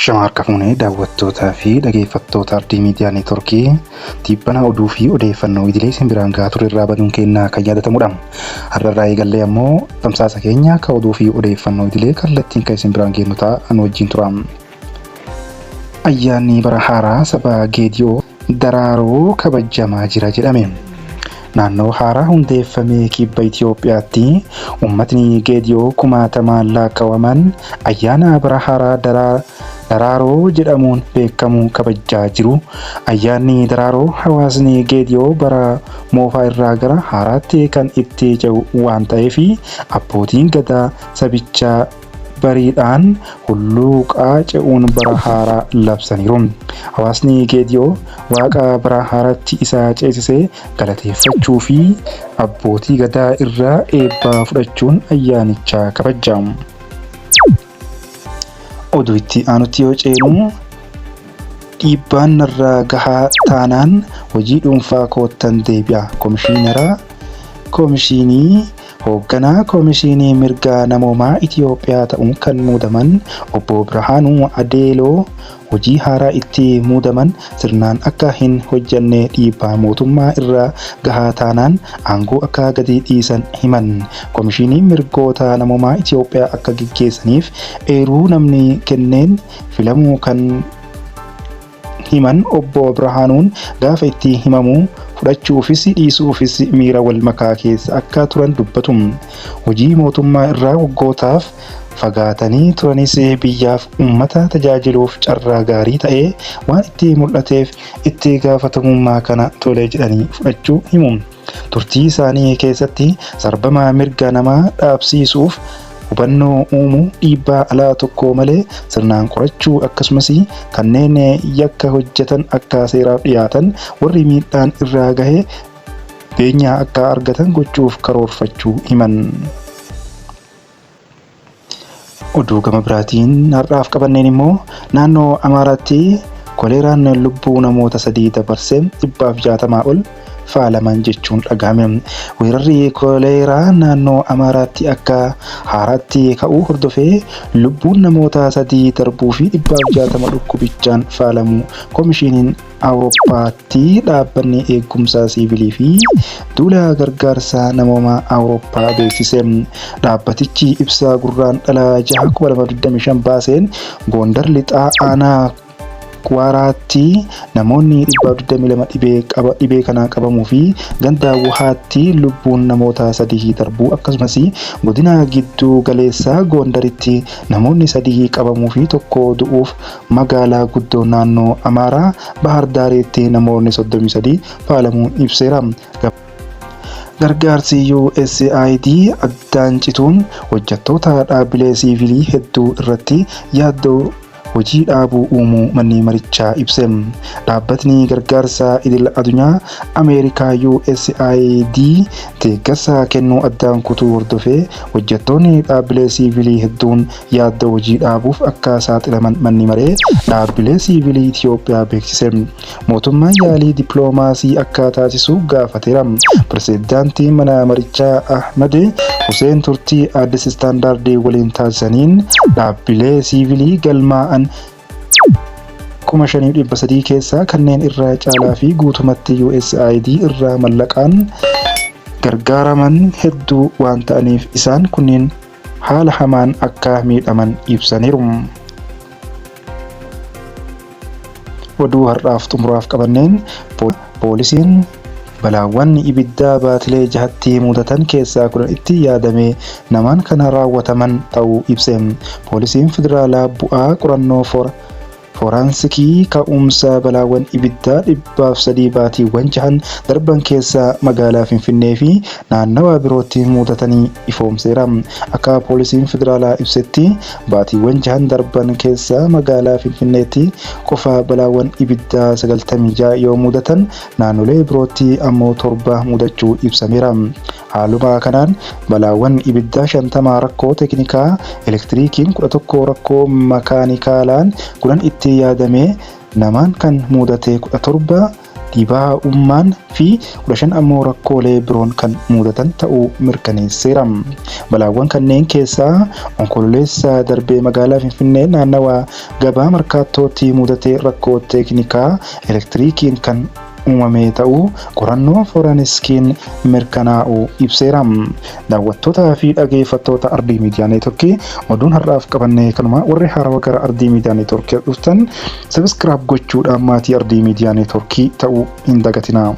Ashama harka fuunee daawwattootaa fi dhageeffattoota Ardii Miidiyaa Neetworkii tibbana oduu fi odeeffannoo idilee isin biraan gahaa ture irraa baduun keenya kan yaadatamudha. Har'a irraa eegallee ammoo tamsaasa keenya akka oduu fi odeeffannoo idilee kallattiin kan isin biraan geenyu ta'a nu wajjin tura. Ayyaanni bara haaraa saba Geediyoo Daraaroo kabajamaa jira jedhame. Naannoo haaraa hundeeffame kibba Itoophiyaatti uummatni Geediyoo kumaatamaan lakkaa'aman ayyaana bara haaraa Daraaroo jedhamuun beekamu kabajaa jiru. Ayyaanni Daraaroo hawaasni Geediyoo bara moofaa irraa gara haaraatti kan itti ce'u waan ta'eef abbootiin gadaa sabichaa bariidhaan hulluuqaa ce'uun bara haaraa labsaniiru. Hawaasni Geediyoo waaqa bara haaraatti isa ceesise galateeffachuu fi abbootii gadaa irraa eebba fudhachuun ayyaanicha kabaja. Oduu itti aanutti yoo ceenu dhiibbaan narraa gahaa taanaan hojii dhuunfaa koottan deebi'a. Komishiinara Komishinii Hoogganaa Komishinii Mirga Namoomaa Itiyoophiyaa ta'uun kan muudaman Obbo Birhaanuu Adeeloo hojii haaraa itti muudaman sirnaan akka hin hojjanne dhiibbaa mootummaa irra gahaa taanaan aangoo akka gadi dhiisan himan. Komishiniin Mirgoota Namoomaa Itiyoophiyaa akka geggeessaniif eeruu namni kenneen filamuu kan himan Obbo Birhaanuun gaafa itti himamu fudhachuufis dhiisuufis miira wal makaa keessa akka turan dubbatu. Hojii mootummaa irraa waggootaaf fagaatanii turanis biyyaaf uummata tajaajiluuf carraa gaarii ta'ee waan itti mul'ateef itti gaafatamummaa kana tole jedhanii fudhachuu himu. Turtii isaanii keessatti sarbama mirga namaa dhaabsiisuuf hubannoo uumuu, dhiibbaa alaa tokko malee sirnaan qorachuu akkasumas kanneen yakka hojjetan akka seeraaf dhiyaatan warri miidhaan irraa gahe beenyaa akka argatan gochuuf karoorfachuu himan. Oduu gama biraatiin har'aaf qabanneen immoo naannoo Amaaraatti koleeraan lubbuu namoota 3 dabarse 160 ol faalaman jechuun dhagahame. Weerarri koleeraa naannoo Amaaraatti akka haaraatti ka'uu hordofee lubbuun namoota 3 darbuu fi 160 dhukkubichaan faalamuu Komishiniin Awurooppaatti dhaabbanni eegumsa siivilii fi duula gargaarsa namoomaa Awurooppaa beeksise. Dhaabbatichi ibsa Gurraandhala 6, 2025 baaseen Goondar Lixaa aanaa Kuwaaraatti namoonni 122 dhibee kanaan qabamuu fi ganda Wuhaatti lubbuun namoota 3 darbuu akkasumas godina giddu galeessa Goondaritti namoonni 3 qabamuu fi 1 du'uuf Magaalaa guddoo naannoo Amaaraa Bahaar Daariitti namoonni 33 faalamuu ibseera. Gargaarsi USAID addaan cituun hojjettoota dhaabbilee siivilii hedduu irratti yaaddoo hojii dhaabuu uumuu manni marichaa ibse. Dhaabbatni gargaarsa idil adunyaa Ameerikaa USAID deeggarsa kennuu addaan kutuu hordofee hojjettoonni dhaabbilee siivilii hedduun yaaddoo hojii dhaabuuf akka saaxilaman Manni Maree Dhaabbilee Siivilii Itiyoophiyaa beeksise. Mootummaan yaalii dippiloomaasii akka taasisu gaafateera. Pireezidaantiin mana marichaa Ahmad Huseen turtii Addis Standard waliin taasisaniin dhaabbilee siivilii galmaa'an 5,300 keessaa kanneen irra caalaa fi guutumatti USAID irraa mallaqaan gargaaraman hedduu waan ta'aniif isaan kunneen haala hamaan akka miidhaman ibsaniiru. Oduu har'aaf xumuraaf qabanneen poolisiin balaawwan ibiddaa baatilee jahatti mudatan keessaa 10 itti yaadamee namaan kan raawwataman ta'uu ibse. Poolisiin federaalaa bu'aa qorannoo Fooraansikii ka'umsa balaawwan ibiddaa 103 baatiiwwan jahan darban keessa magaalaa Finfinnee fi naannawa birootti mudatanii ifoomseera. Akka Poolisiin Federaalaa ibsetti, baatiiwwan jahan darban keessa magaalaa Finfinneetti qofa balaawwan ibiddaa 96 yoo mudatan, naannolee birootti ammoo 7 mudachuu ibsameera. Haaluma kanaan balaawwan ibiddaa 50 rakkoo teeknikaa elektiriikiin, 11 rakkoo makaanikaalaan, 10 itti yaadamee namaan kan mudate 17 Dhibaa'ummaan fi 15 ammoo rakkoolee biroon kan mudatan ta'uu mirkaneesseera. Balaawwan kanneen keessaa Onkololeessa darbee magaalaa Finfinnee naannawaa gabaa Markaattootti mudate rakkoo teeknikaa elektiriikiin kan uumame ta'uu qorannoo fooranskiin mirkanaa'uu ibseera. Daawwattootaa fi dhageeffattoota Ardii Miidiyaa Neetworkii, oduun har'aaf qabannee kanuma. Warri haarawa gara Ardii Miidiyaa Neetworkii dhuftan subscribe gochuudhaan maatii Ardii Miidiyaa Neetworkii ta'uu hin dagatinaa.